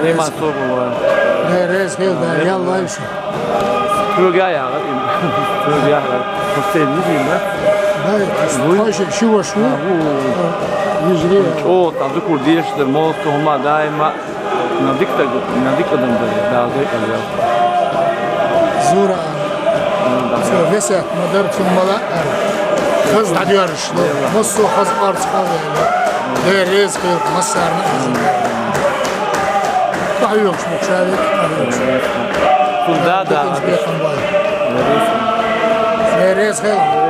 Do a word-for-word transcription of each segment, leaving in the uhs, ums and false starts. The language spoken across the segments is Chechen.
Риман собула. Дера реза хила, Дала ялла вайша. Тога яхар. Тога яхар. Последний день, да? Да, вуй. Тойша ши вашу. Вуй. Вижри. О, там дукур деш, да, мол, то ма даима. Надик так, надик адам да, да, да, да. Зура. Всё, весе, мадар цумала. Хаз дадьярш, ну, массо хаз арц хавели. Дера реза хила, массарна. Кахюкш, мукшави, кахюкш. Куда, да. Дера реза хила.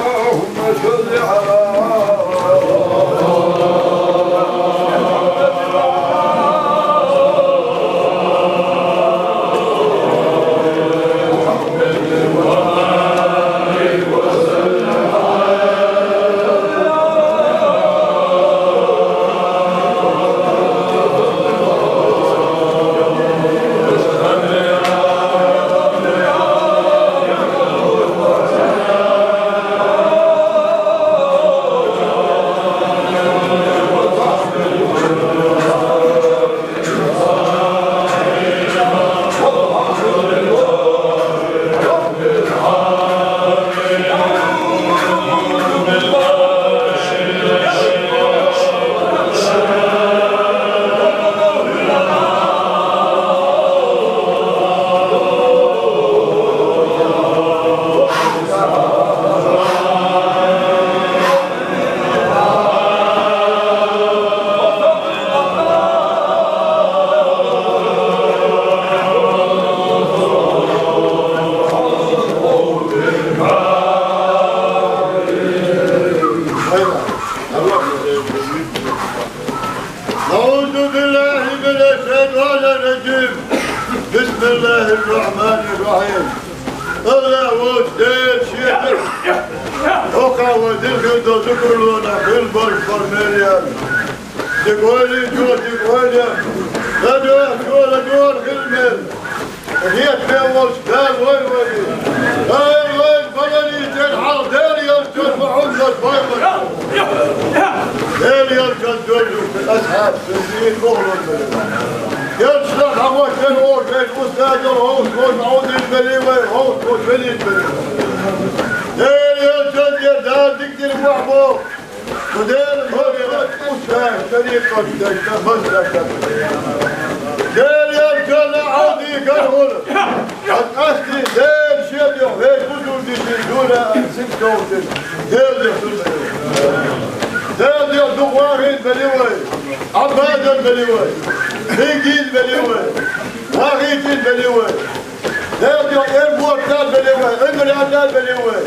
اللهم صل على أعوذ بالله من الشيطان الرجيم. بسم الله الرحمن الرحيم. الله وجدين شيخ. وقع وزير في الدكتور لنا في البر فرميليان. تقولي جو تقولي. لا دور، شو لا دور في الميل. هي تبوس قال وين وين. هاي وين بدني تنحر دير يرجع محمد بايبر. دير يرجع جوجو في الأسحاب في الدين مغلق. يرجع حوش الأوش الأستاذ الهوس وسعود البليوي هوس وسعود البليوي. دير يرجع دير دار دكتور محبوب. ودير الهوس وسعود شريف قد دكتور مصر. دير يرجع عودي كرهول. أصلي دير شيء يحيي كتب دي دولة سكتوتن. دير دي دولة. دير دي دقواري بليوي. عبادة بليوي. بيجين بليوي. واغيتين بليوي. دير دي إيربورتان بليوي. إمريالان بليوي.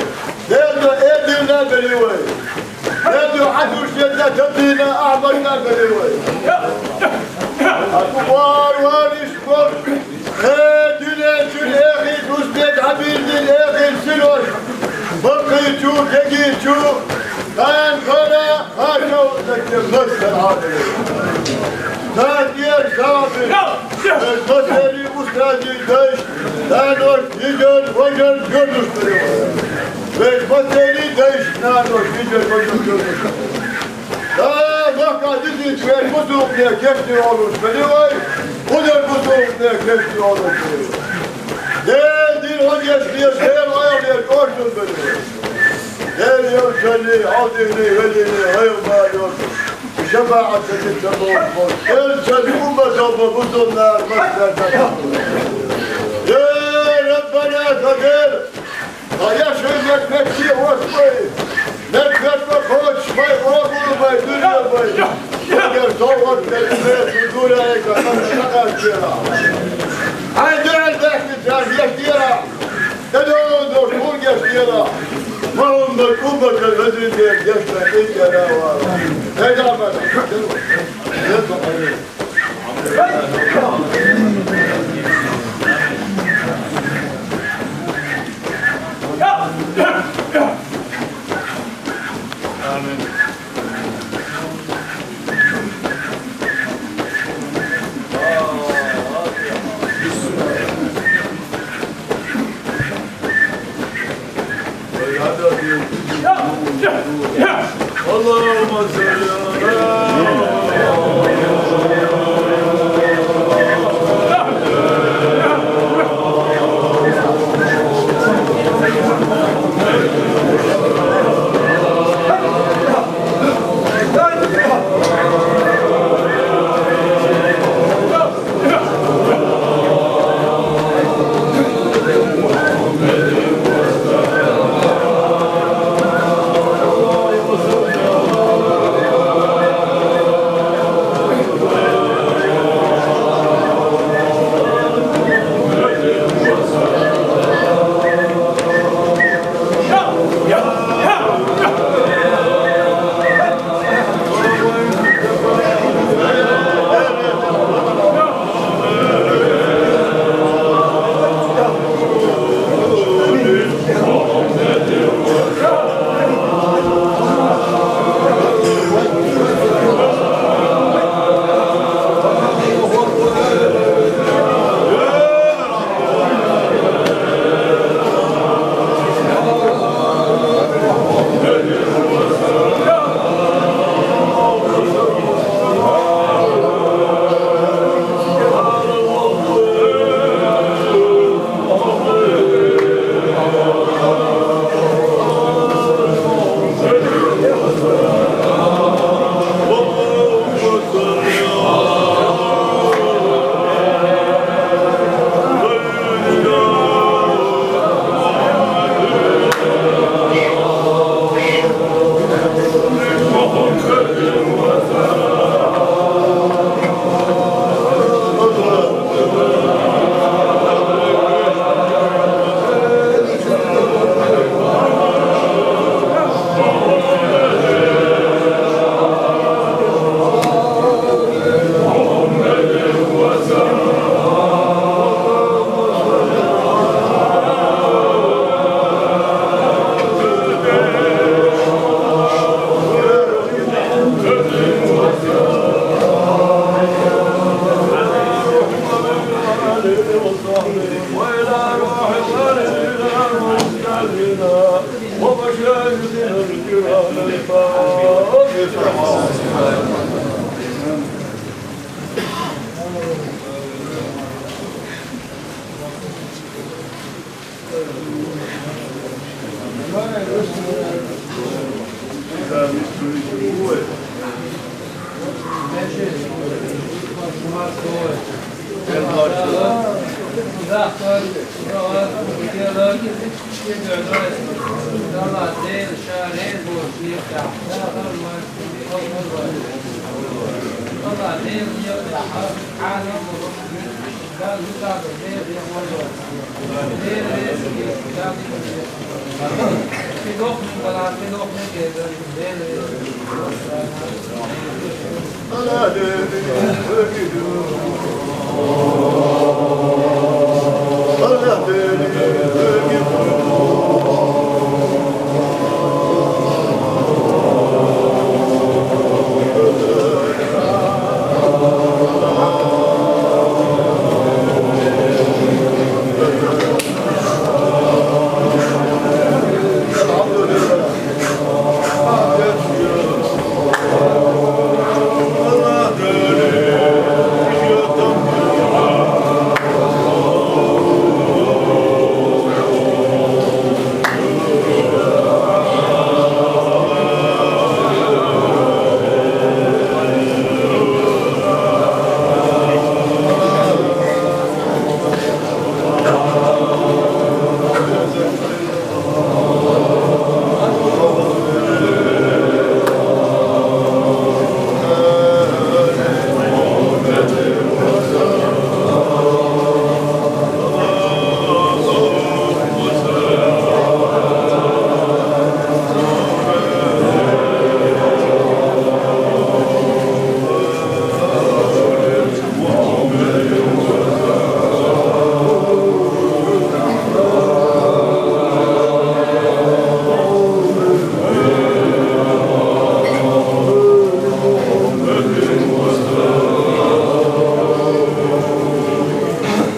دير دي إيديلان بليوي. دير دي حدوشيتان تبدينا أعمالنا بليوي. أكبر وارش بوش. He, dünençün ehil, Uzbek Abidin ehil, Siloş. Bakıcı, Gegici, Ankara, Haşa, Uzbek, Mısır abi. Taziye sahibi, Mısır'ı ustacı, Dış, Nanoş, Gücür, Hocan, Gürmüş. Ve Mısır'ı Dış, Nanoş, Gücür, Hocan, Gürmüş. Aa, bak, hadi, ver, bu soğuk diye geçti oğlum, beni vay. Bu da bu soğuk diye geçti oğlum, beni vay. Geldi o geçti, sen ayağıya koştun beni vay. Gel yol seni, aldığını, elini, hayırlar olsun. Şefaat edip de bol bol. Gel sen umma sabah, bu sonlar, bak, sen de. Ya Rabbena kadir. Aya şöyle mekki hoşmay, mekbetme koçmay, oğulmay, dünyaymay. Eğer soğuk gelmeye durdurayım, kaçmaya kaçıyor. Haydi elbette sen geçtiğine. Ne de oldu, kul geçtiğine. Muhammed Ummet'e vezir diye geçme, ilk yere var. Peygamber. Gel bakalım. Allahümme salli ala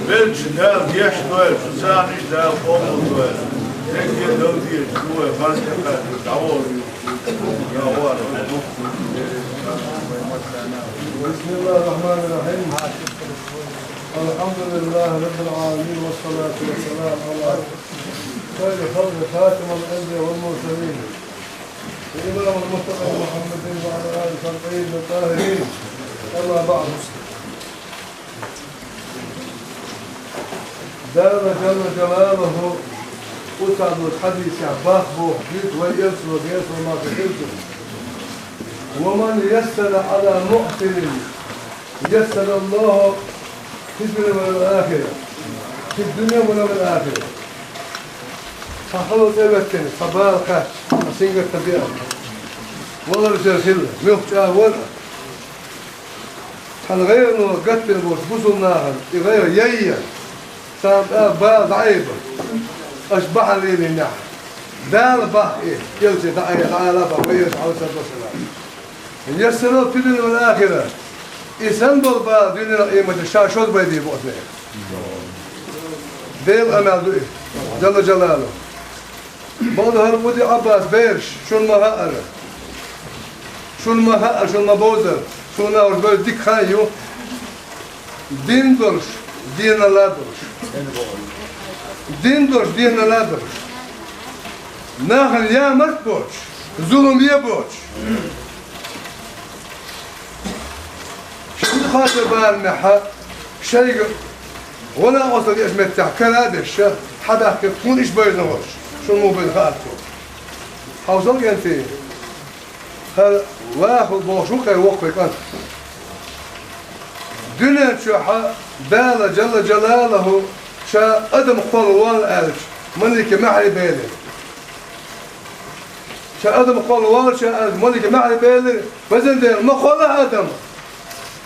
Белча Дала гешт дойла, цу царнаш Дала къобал дойла. Дерриге а дала деза, ду вай, марза кхаьча, дӀаволла. بسم الله الرحمن الرحيم. الحمد لله رب العالمين، والصلاة والسلام على خير خلق خاتم الأنبياء والمرسلين وإمام المتقين محمد وعلى آله وصحبه الطاهرين. أما بعد. Дала Джалла Джалалуху оцу долчу хьадисехь боху, боху, дуьйцу вайн Элчано, Делан салам-маршалла хуьлда цунна: «ومن يسر على معسر يسر الله في الدنيا والآخرة». في الدنيا والآخرة. Цхьа хало тӀе а веттина, цхьа бала кхаьчча, цхьа сингаттам беа. Валар шера хилла, муьлхха чӀагӀо вара. Цхьана гӀайгӀано гатбина болчу бусулба нахана и гӀайгӀа яйъа, царна тӀе бала дӀаайба, аша бахьана лелийнехь, Дала боху и, Элчане дӀаайла, дӀаала боху вайн Элчано, Ӏалайхиссалату вассалам. «يسر الله في الدنيا والآخرة». И санна болу бала дуьненахь, къематехь ша шозза байде боху нехан. Делан къамел ду и, Джалла Джалалуху. Бакъда хӀара Ӏаббас бераш, шуна ма хаьара. Шуна ма хаьара, шуна ма бовзара. Суна уьш бевза дика хан ю. Дин долуш, динан ла долуш. Дин долуш, динан ла долуш. Нахана ямарт боцуш, зулам е боцуш. Шуьга хаттар барамехь, шайга гӀо накъосталла дезачу меттехь кара а деш, хьан баьхкира, хӀунда иштта бевзина волуш, шуна муха бевзина хаьара цо. Хьовсал, кӀентий, хӀара Вахал бохуш ву кхеран воккхаве кӀант. Дуьнен чохь Дала Джалла Джалалуху ша адам кхолла воллу аьлча, малике маьхьарий белира. Ша адам кхолла воллу ша аьлча, малике маьхьарий белира: «Везан Дела, ма кхолла адам!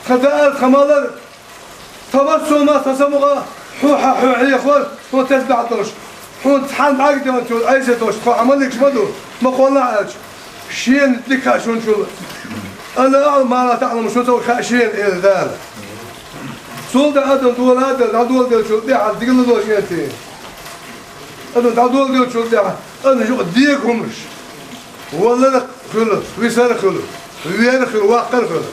Тхан даар, тхан малар, тхан вассо ма, тхан самукъа, хьуна хьан хьехор, хьуна тесбехь долуш, хьуна цхьаьна бӀаьрг долуш, Ӏеса долуш, тхо хьан маликаш ма ду, ма кхолла», аьлча, шена дика хаьа шуна чул. Алла аӀлам, ма ла таӀламун, шуна ца хаьа шена, элира Дала. Цул тӀаьхьа адам дола а делла, дӀадоладеллачул тӀаьхьа дика ладогӀа, кӀентий. Адам дӀадоладеллачул тӀаьхьа Ана юкъа дега хӀуманаш. Валар а хуьлу, висар а хуьлу, вер а хуьлу, ваккхар а хуьлу.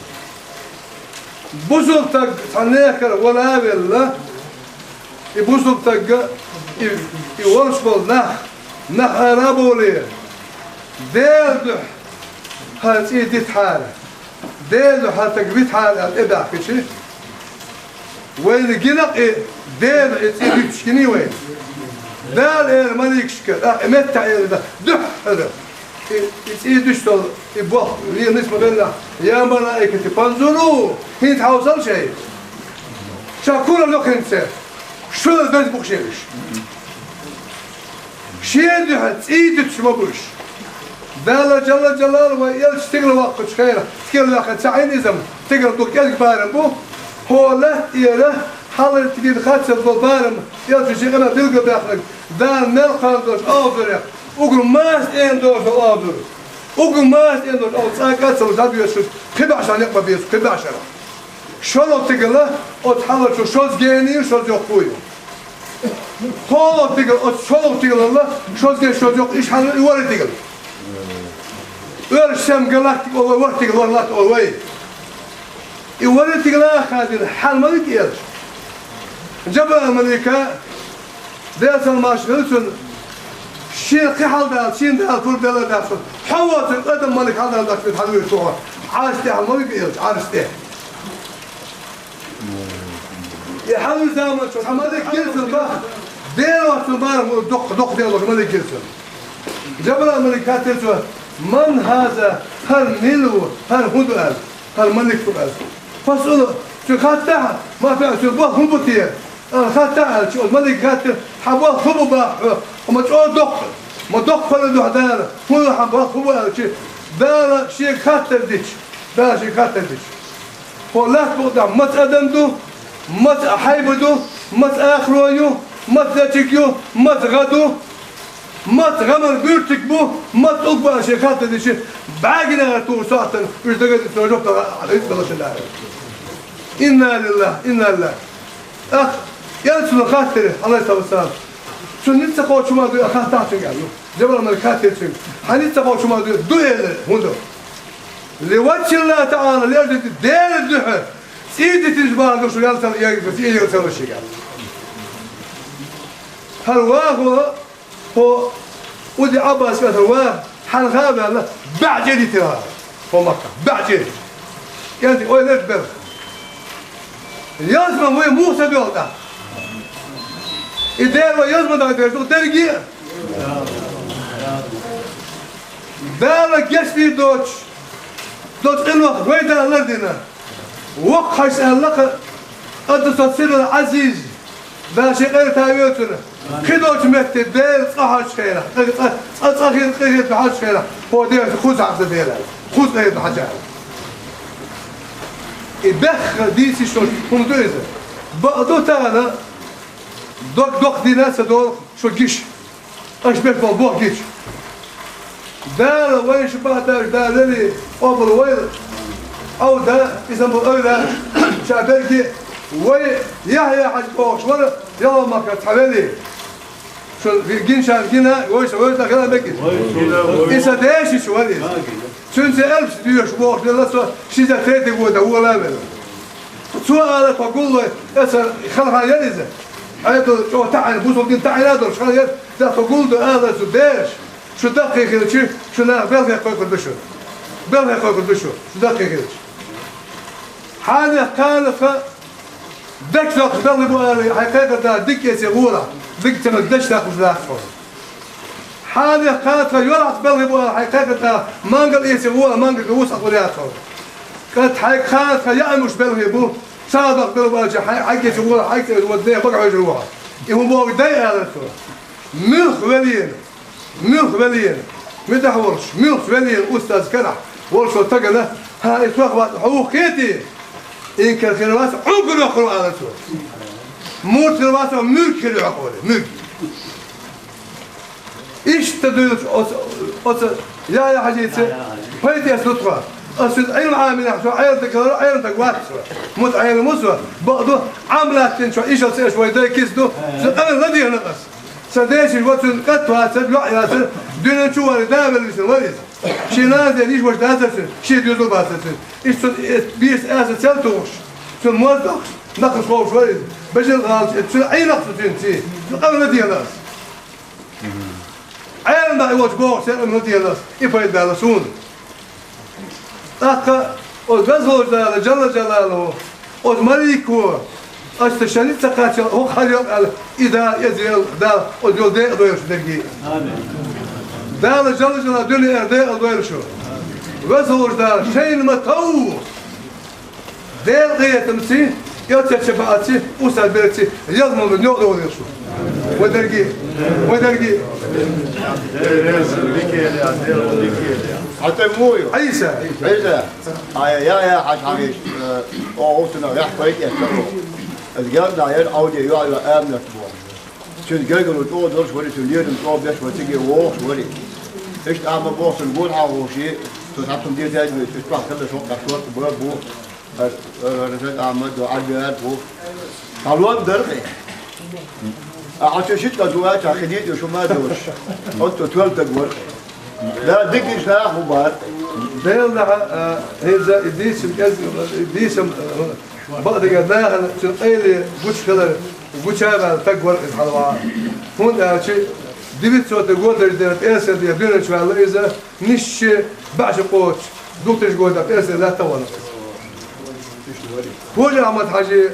Бусалба стаг цхьа нехкара вала а велла, и бусалба стаг а, и, и волуш болу нах, нах ара а бовлий, Делан дуьхьа хӀара цӀий дитахьара, Делан дуьхьа хӀара стаг витахьара аьлла тӀебаьхкича, вайна гина-кх и, Дела и цӀий дуьтуш гиний вайна? Дала элира маликашка, тӀаккха и меттахь элира, дуьххьара. И, и цӀий дуьтуш долу, и боху, вен нисма беллахь, я малаикати, фанзуру, хӀинца хьовсал шайн. Ша куралла хӀинца, шуна даза бу-кх шераш. Шен дуьхьа цӀий дуьтуш ма бу уьш. Дала Джалла Джалалу вай элча стигала ваккхачу хенахь, стигала ваьккхина ца Ӏийна иза-м, стигала дукха кӀезиг барам бу, хӀокху латта тӀера хьалхара тӀера хаттар долу барам, элча шен къинах билгалбаьхнарг, Дала мел кхана долуш алхазарехь, уггар маса тӀена долуш долу алхазар. Уггар маса тӀена долуш алхазар цкъа а ца луш дӀадоьшуш, кхин баьӀ шарахь некъ ма беза, кхин баьӀ шарахь. ШолгӀа стигала оцу хьалхарчу шозза генийн, шозза йоккхуй ю. КхоалгӀа стигала, оцу шолгӀа стигалалла шозза ген, шозза йоккха, иштта хьалха и ворхӀ стигала. Оьрсийн галактика олу вай, ворхӀ стигала, ворхӀ латта олу вай. И ворхӀ стигала а хадийна, хьан малик элча? Джабраил малика, Делан салам-маршалла хуьлда цунна, шена кхин хьалдала, шена Дала пурба делла дац, хьо воцург адам малик хьалдала дац, хьан вуьйр чохь, Ӏарш тӀехь малик элча, Ӏарш тӀе. И хьалуьйр заман чохь хьан малик гира цунна бах, Дела вац цунна барам доккха, доккха Дела вац малик гира цунна. Джабраил малик хаттира цо: «Ман хаза?» ХӀара мила ву, хӀара хӀун ду аьлла, хӀара малик ду аьлла. Фасъалу, цуьнга хаттахьа, ма феа, цуьнан боху хӀун бу те? Ала хаттахьа аьлла, цо малик хаттира: «Хьан боху хӀун бу бах хьо? Хьо ма чӀогӀа доккха, ма доккха хӀара дуьхьа Дала, хӀун ю хьан боху хӀун бу?» аьлча, Дала шега хаттар дича, Дала шега хаттар дича. ХӀокху латта букъа тӀехь маца адам ду, маца хьайба ду, маца ахаро ю, маца дечиг ю, маца гӀа ду, маца гӀамар буьртиг бу, маца тӀулг бу аьлла шега хаттар дича, бӀаьргинера тухуш сохьтана, уьш дагадина, цо жоп дала, Ӏийса далла шен дара. Инна лиллахь, инна лиллахь. ТӀаккха элчано хаттира, Ӏалайхиссалату вассалам, цунна ницкъ ца кхочу хӀума дуй, хаттахь цуьнга аьлла. Джабраил малик хаттира цуьнга: «Хьан ницкъ ца кхочу хӀума дуй?» Ду элира, хӀун ду? «Ли ваджхиллахи таӀала, лердина Делан дуьхьа цӀий дитинчу бахьана ду шу ял ца, я, цӀий ял ца луш шига». ХӀара вахо, хӀо Уди Ӏаббас кӀант ваха, хьалха а ваьлла, баьӀ чӀир йитира хӀара, хӀо Макка, баьӀ чӀир. КӀентий ойла ца бер. Ялсаман вай муха ца доьлху тӀаккха? И Дела вай ялсаман дӀа дерг ду дерриге а. Дала гечдийр доцуш, доцу къинойх вай Дала лардина. Воккха хьажа аьлла-кх, къаддаса сирруха Ӏазиз, Дала шен къинхетам бойла цунна. Кхидолчу метте Дела цкъа хьожучу хенахь, цкъа, цкъа, цкъа хир, цкъа хир хьожучу хенахь, хӀо Дела кхуза хьажа Дела, кхуза къинхетам хьажа. И бехха дийцича шуна хӀума ду иза. Бакъ ду тахана, дог доккха дина а ца долу шу гиш. Аша беш болу боху гича. Дала вайша бахьадаш Дала вели, къобал вайла. Ӏовда, иза бу ойла, ша берге, вай Яхьъя-Хьаьжа бохуш вара, ялхалгӀа махкара цхьа вели. Шу гинчарна гина, вайша, вайша хила мегаш. Иза дешича вара иза. Цуьнца элпаш доьшуш бохуш делла со, шиза тетиг ву дан вола а велла. Цо ала тхо гуллой, эца хала хан яра иза. Ӏедал чӀогӀа таӀийна, бусалба дин таӀийна а долуш хан яра, за тхо гулду ала цу бераш. Шу даккхий хилча, шу нах белхе кхойкхур ду шу. Белхе кхойкхур ду шу, шу даккхий хилча. Хьанех кхана тхан декъа доккхуш белхи бу ала, хьайн кхайкхар да дика эций гӀора, дика цамаз деш даккхуш дац хьуна. Хьанех кхана тхан йолахьца белхи бу ала, хьайн кхайкхар да мангал эций гӀора, мангал вусахь хур яц хьуна. КӀант хьайга кхана тхан яа муш белхи бу, сагӀа доккху белхи бу аьлча, хьайн хьайга эций гӀора, хьайга цӀе ван ден бага хьожур ву хьо. И хӀун боху дай ала цо. Муьлх велийна. Муьлх велийна, муьтӀахь волуш, муьлхха велийна устаз карахь волуш волу стагана, хьан и сох вац, хьо ву кхетий? Инкар хир вац, Ӏуьнкар йоккхур ву ала цо. Мурд хир вац, муьрг хир йоккхур, муьрг. Иштта дуьйлуш оцу, оцу Яхьъя-Хьаьжица пайда эцна тхо. Аса иза Ӏилма Ӏамийнехь, со Ӏелам таг хилар, Ӏелам таг вац со. МуьтӀахь Ӏелам ву со, бакъ ду, Ӏам латтийначохь ишал ца эш вай дай киса ду, со къамел ладийгӀна аса. Сан дешаш ва цун кӀант вацар, йоӀ яцар, дуьнен чу вар, да веллачун вар иза. Шен нана ден йиша-ваша дацар цун, шен доьзал бацар цун. Иштта цун, э, бийса аса цел тухуш, цун моз дохуш, нахана ховш вар иза. Бежан гӀалаш, э, цун Ӏийнах цу цуьнан ци. Цу къаман дена ас. Ӏелам баьӀ волчу бохуш, церан дена ас. И пайда баьлла суна. ТӀаккха оцу веза волчу Дала, Джалла Джалалуху, оцу малико, аша шен ницкъ ца кхаччале, хӀокху хьан йо аьлла, и Дала, и Дела, Дала, оцу йолу декъа дойла шу дерриге. Амин. Дала, Джалла Джалалуху, дуьне эр декъа дойла шу. Веза волчу Дала, шайна ма тов! Делан къинхетамца, оццул ча баьлча, устаз берци, ялх ма бен, йо а догӀу шу. Вай дерриге, вай дерриге. Хьан тӀе вуй? Ӏийса. Ӏийса. Ай, я, я, хьажа хьан веш, э, о, оцунах яхь пайда эцна. Ас герга яра Ӏовде йоӀ йо Аминат боху. Цуьнан гергарло чӀогӀа долуш вари, цуьнан лерам чӀогӀа беш вари, цига вогӀуш вари. Иштта Ахьмад боху, цуьнан гур хьан вовши, цо цхьа хӀума деза веза, уьш бахкалла шо къа шорта бара бу, ас, ас, ас, Ахьмад до Ӏарбияр бу. Хьан лон дара хье? А хьан цу ши цкъа дуа, цхьа хи дийца шу ма долуш. Оццо тоьлла таг вара хье. Да, дика иштта нах хӀу бара. Делан нахьа, а, хӀинца и дийцам кӀезиг, и дийцам, а, Бакъдерг нахана цуьнан къайле гучу хилар, гуча а ваьлла таг вара иза хьалаваха. ХӀунда аьлча девятьсот года дара пенсия де дуьнен чу ваьлла иза, нисча баьӀша кхочуш, двухтысячный года пенсия лаьтта вара. Хожа Ахьмад-Хьаьжи,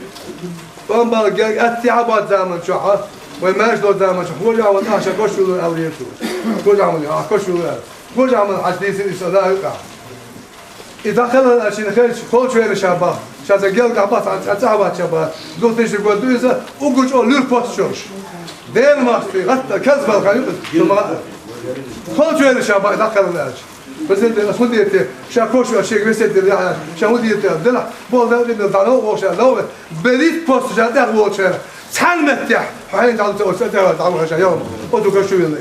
тӀом бала герга атта а бац заман чохь, вай маьрша долу заман чохь, Хожа Ахьмад ахьа ша кошвуьллур аьлла веза. Хожа Ахьмад ахьа кошвуьллур аьлла. Хожа Ахьмад-Хьаьжа дийцина иза ала юкъахь. И дӀакхелхина аьлла шена хезча, кхолчу венна ша баха. Ша сан гелгахь баха, цхьа цӀахь вац ша баха. Двухтысячный год ду иза, уггар чӀогӀа луьра постачу йолуш. Дела махкахь, гӀатта, каз балха ю иза. Кхолчу венна ша баха, дӀакхелхина аьлча. Президент, ас хӀун дийр те? Ша кошвеш, шега весет дира яхьа, ша хӀун дийр те? Делахь, боху, да, дина, дӀа, новкъа ша, новкъа. Берриг постачу ша тӀехволчара. Цхьана меттехь, хьайна дӀа, оцу тӀехвала, дӀа, ша, йо, оцу кошвуьллу.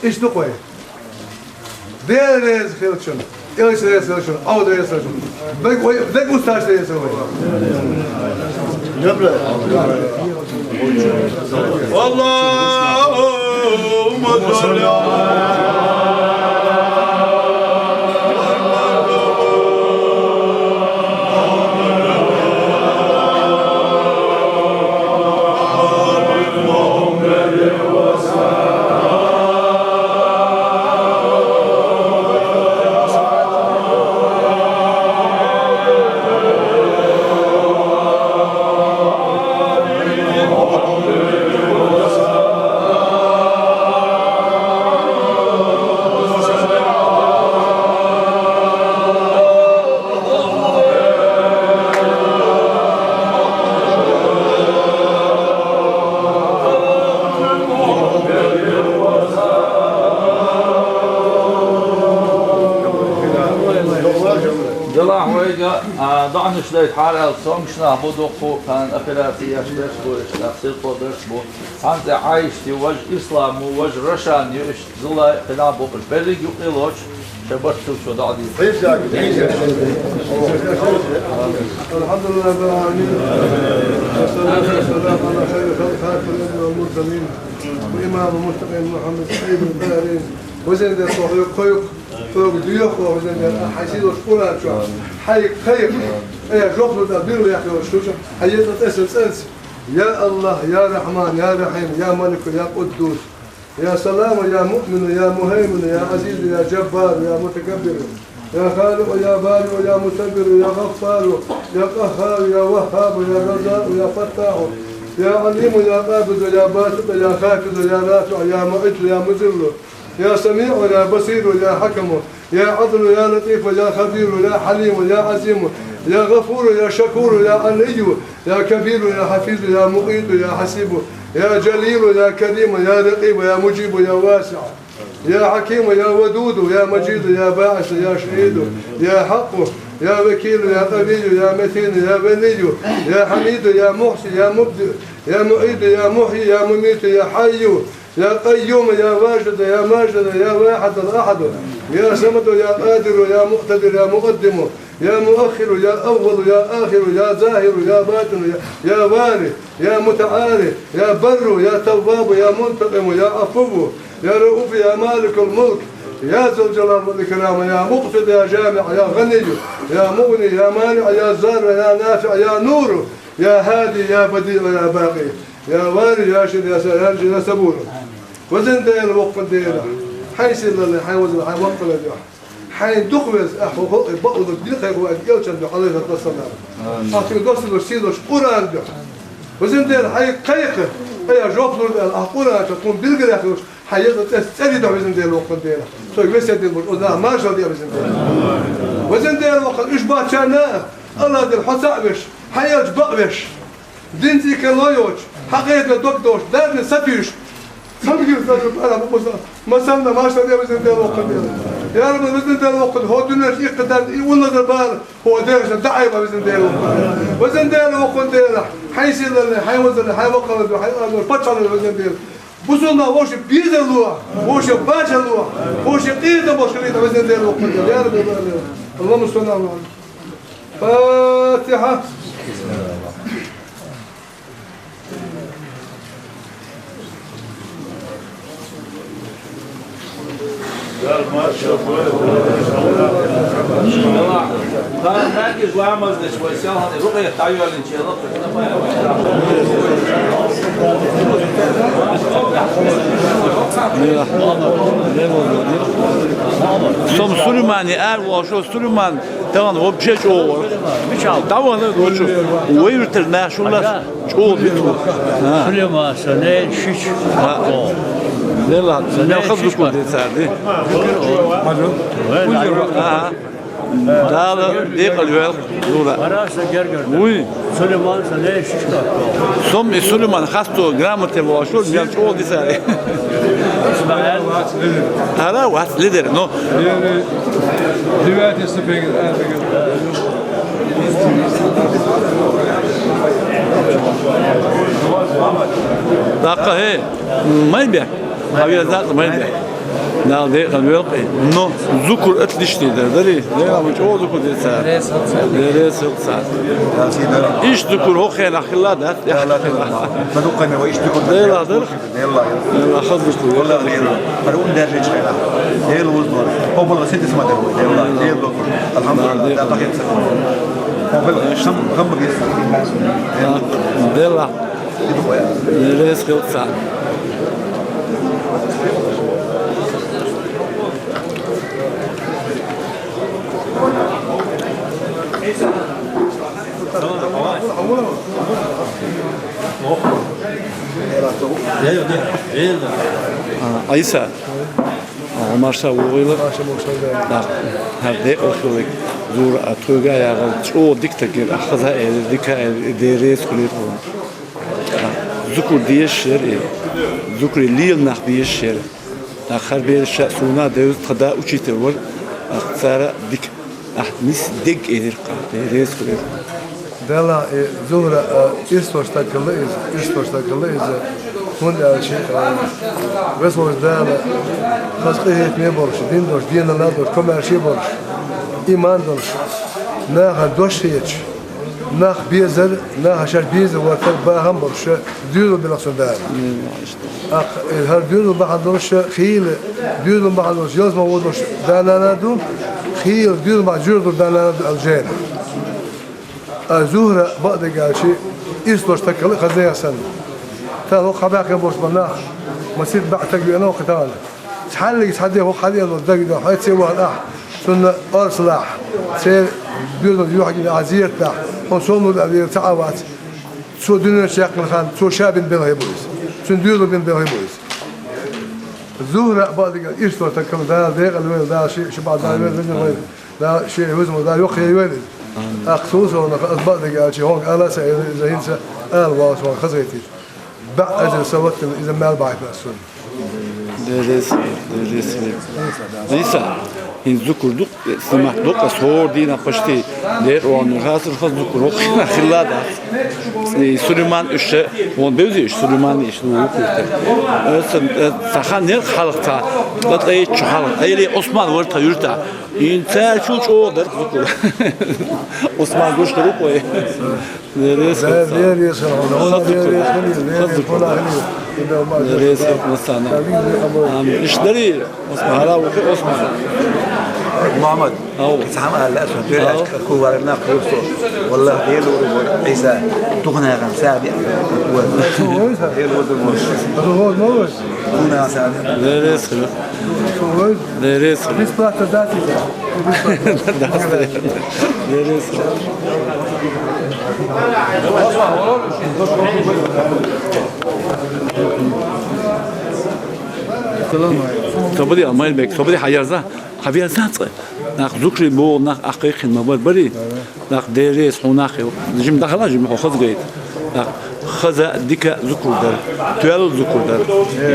Иштта ду-кх вай. Дела реза хилчун, элча реза хилчун, Ӏовда реза хилчун. Дерг вай, дерг усташ реза хила вай. Аллахумма салли Делахь вайга, а, доӀанаш дайтахьара аьлла, цомгуш нах бу дуккха, кхана операци еш берш бу, иштта сирхо берш бу. Цхьана тӀе Ӏайшат ю, важа Ислам ву, важа Рашан ю, иштта Зулай кхидӀа а бу, берриг юкъе лоцуш, шайн барт хилчо доӀа дийр. الحمد لله رب العالمين. والصلاة والسلام على خير خلق خاتم الأنبياء والمرسلين. وإمام المتقين محمد سيد الطاهرين. Везан Дела, тхо хьоьга кхойкху, тхоьга доьху, Везан Дела, хьайн сийлахьчу Къуръан чохь, хьайга кхайкха, э, жоп лур дан дуьйла вехь йолуш шу, хьан еза тӀе сан цӀанца. Я Аллах, я Рахьман, я Рахьим, я Малику, я Къуддус. يا سلام، يا مؤمن، يا مهيمن، يا عزيز، يا جبار، يا متكبر، يا خالق، يا بارئ، يا مصور، يا غفار، يا قهار، يا وهاب، يا رزاق، يا فتاح، يا عليم، يا قابض، يا باسط، يا خافض، يا رافع، يا معز، يا مذل، يا سميع، يا بصير، يا حكم، يا عدل، يا لطيف، يا خبير، يا حليم، يا عظيم، يا غفور، يا شكور، يا علي، يا كبير، يا حفيظ، يا مقيت، يا حسيب، يا جليل، يا كريم، يا رقيب، يا مجيب، يا واسع، يا حكيم، يا ودود، يا مجيد، يا باعث، يا شهيد، يا حق، يا وكيل، يا قوي، يا متين، يا ولي، يا حميد، يا محصي، يا مبدئ، يا معيد، يا محيي، يا مميت، يا حي، يا قيوم، يا واجد، يا ماجد، يا واحد الأحد، يا صمد، يا قادر، يا مقتدر، يا مقدم، يا مؤخر، يا أول، يا آخر، يا ظاهر، يا باطن، يا، يا والي، يا متعالي، يا بر، يا تواب، يا منتقم، يا عفو، يا رؤوف، يا مالك الملك، يا ذا الجلال والإكرام، يا مقصد، يا جامع، يا غني، يا مغني، يا مانع، يا ضار، يا نافع، يا نور، يا هادي، يا بديع، يا باقي، يا والي، يا شر، يا سلام، يا صبور. Везан Даьла, воккха Даьла, хьайн сийлалла, хьайн везалла, хьайн воккхалла дуьхьа. Хьайн дукха веза, ахь хӀокху халкъе бакъдолу дин кхайкхо ваьлла элчан дуьхьа, Ӏалайхи ссалату вассалам. Ахь цуьнга доссалуш сийлаллаш Къуръан дуьхьа. Везан Даьла, хьайга кхайкха, айхьа жоп лур аьлла, ахь Къуръан чохь тхуна билгалъяьккхинарш, хьан еза цӀе цӀерий дуьхьа, везан Даьла, воккха Даьла. Цо весет дина болчу оцу наха маршалла де, везан Даьла. Везан Даьла, воккха, уьш баьхначарна, Аллах Дела, хьо цхьаъ веш, хьан элча бакъвеш, динца и кхело йоцуш, хьан кхетаме дог долуш, дарна сатуьйсуш, цамгар сацург ара бу-, масална, машалла, везан Даьла, воккха Даьла. Я Рабби, везан Даьла, воккха Даьла, хӀокху дуьненчу иккхи дарна и уллазар бала, хӀокху дегӀашна даӀай бан, везан Даьла, воккха Даьла. Везан Даьла, воккха Даьла, хьайн сийлалла, хьайн везалла, хьайн воккхалла дуьхьа, хьайн Ӏазап, паччахьалла, везан Даьла. Бусулба вовшийн безар ло, вовшийн башар ло, вовшийн къинхетам болуш хилийта, везан Даьла, воккха Даьла. Я Рабби, я Рабби. Аллахумма салли Ӏала Мухьаммад. Фатихьа. Сом Сулеймане ара волуш, Сулейман тахана вообще чӀогӀа вара. ДӀавахана лучу вевзар нах шуна. ЧӀогӀа дика ву. А. Сулейман, сан ненан шича. А. Делахь, сан ненан хаза дукха децара ди. Ага. Дала декъала йойла, Зура. Вара сан гергара. Вуй. Сулейман, сан ненан шича. Сом и Сулейман хасто грамоте вошур, мел чӀогӀа дицара. ХӀара вац лидер, но. Девятый ступень. ТӀаккха, хӀей, майн бе. Хьан веза дакъа майн бе. Дала декъала войла-кх. Но зукар отличный дара, дарий? Дела, ву чӀогӀа зукар децара. Деррес хилла цара. Иштта зукар хӀокху хенахь хилла дац? Дела дара. Дела хаза зукар. Валлахи, Дела. ХӀара ун даьржинчу хенахь. Дела вуздора. Хьо балла сита ма дара вай, Дела. Дела доккхуш. Алхьамдулиллах, Дела тахийра ца. Хьо балла шам, гам бан геца. Дела. Деррес хилла цара. А, Ӏийса, а, марша вогӀийла. ТӀаккха, хӀара декъала хиларг, Зура, а, тхоьга а яхала, чӀогӀа дика стаг яра, ахь хаза а элира, дика а элира, и деррес хуьлийла хьуна. Зукар дезаш яра и. Зукаре лела нах дезаш яра. ТӀаккха хӀара бераш а суна а девза, тхан да учитель вара. ТӀаккха цара дика. Ахь нис дегга элира-кх, деррес хуьлийла. Дела, и Зура, а, ирс долуш стаг хилла иза, ирс долуш стаг хилла иза. ХӀунда аьлча, а, Везачу Дала хаза къинхетаме болуш, дин долуш, денал долуш, комаьрша болуш, иман долуш, нахана дош хеташ, нах безар, наха шаьш беза ватар, бахам болуш, доьзал белла цунна Дала. Аккха, э, хӀара доьзал бахьана долуш хийла, доьзал бахьана долуш ялсамане вогӀуш да-нана ду, хийла доьзал бахьана жоьжахатехь да-нана ду аьлла жайна. А Зухра, бакъдерг аьлча, ирс долуш стаг хилла хаза нехан санна. Тахана хӀокху хьабаьккхина болуш болу нах, масийтта баьӀ стаг веана ву-кх тахана. Цхьаьллиг цхьа де хӀокху хьадеана долу даг ду, хьайца вахана ахь, цунна орцалахь, церан доьзална юьхь гина ахь зерат дахь, хьуна сомалур аьлла вер ца Ӏа вац. Цо дуьнен чу яьккхина хан, цо ша бина белхи бу иза. Цуьнан доьзал бина белхи бу иза. Зухра а бакъдерг ирс долуш стаг хилла, Дала декъала войла, Дала ши, ши бахьа Дала войла, веза войла. Дала шен веза ма Дала йоккха яйла иза. Амин. Аккха цул совнаха аса бакъдерг аьлча, хьуна ала а ца элира, иза хӀинца ала валлалц хьуна хазахетийта. БаьӀ эзар сан латтина иза мел бахьийта аса цунна. Дерес, дерес. Иса, ин зукур ду, снимать ду, къас гьор дина почти дер ван хаср хас зукур хо хина хилла да. И Сулейман уьш, вон бевзи уьш, Сулейман иш ду курте. Эс, э, тахан нер халкъ та, бат ай чу халкъ, ай ли Осман вар та юрта. Ин цар чу чу дер зукур. Осман гуш хру кой. Дерес, дерес, дерес, дерес, дерес, масана. Ам, ишдари, Осман, ара, Осман. Мухаммад. Ау. Сам Алла, Ау. Ку варна курсо. Валлах, дел уру, Иса. Тухна гам саби. Дел уру. Тухна саби. Дерес. Дерес. Бесплатно дать. Дерес. Салам алейкум. Собри, Амайбек, собри, хьаярза. Хьаярза цӀа. Нах зукри бо, нах ахъихин ма барбари. Нах дерес, хьунахи. Жим дахала, жим хо хазгайт. Нах хаза дика зукурдар. Туял зукурдар.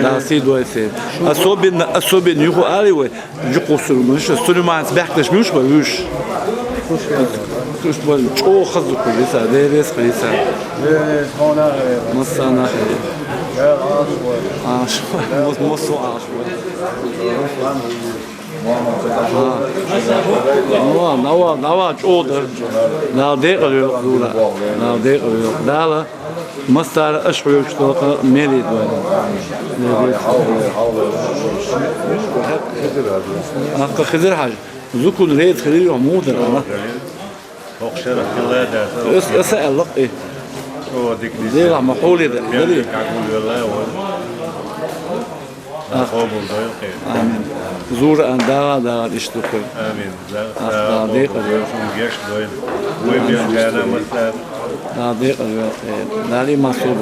Да, си дуайсе. Особенно, особенно юху али вай. Жукъусур муш, Сулейманс бяхташ муш ба вуш. Туш ба чо хазу кулиса, дерес кулиса. Дерес, хона, э. Масана хе. Э, аш ба. Аш ба, мос-, мосо аш ба. А. Нава, нава, нава, чо дар. Нава декъал юк дура. Нава декъал юк. Дала. Мастар аш хуюк штока мели дура. Акъа Хизир хьаж. Зукун рейд хилир мудар ала. Охшара хилада. Эс, эс аллак э. О, дикни. Дела махули да. Бел Дели. Какул вела, о. Ах. Къобул дойыл къе. Амин. Зур ан дага, дага ишту къой. Амин. За, Ах, за, да, къобул декъал. Дойыл, геш дойыл. Ой, бел жана маса. Да, декъал, э, дали масур.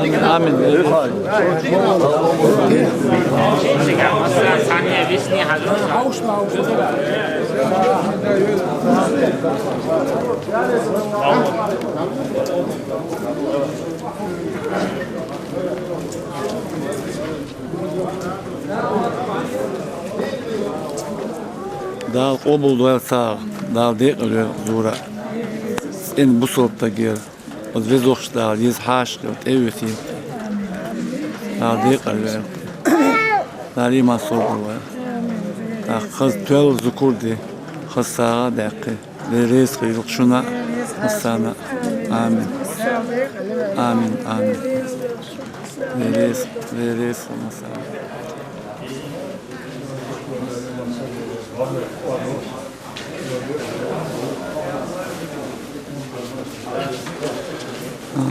Амин. Дала къобалдойла сагӀа, Дала декъала йойла зура. ЦӀена бусалба стаг яр. Оцу везачу Дала еза хьаша хила тӀе а висийла. Дала декъала йойла. Дала иман собар лойла. ТӀаккха хаза тоьлла зуькар де, хаза сагӀа а даьккхи. Дела реза хуьлда шуна а, массарна а. Амин. Амин, амин. Дела реза, Дела реза хуьлда массарна.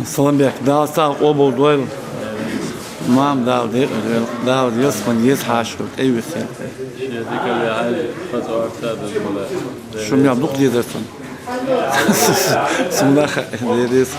Саламбек, Дала сагӀа къобалдойла. Мама, Дала декъала йойла, Дала ялсаманин еза хьаша хила тӀе а висийла. Шен дикале хьайна, хаза орца а дан хила. Шун мел дукха дезар цунна. Цунах а деррис.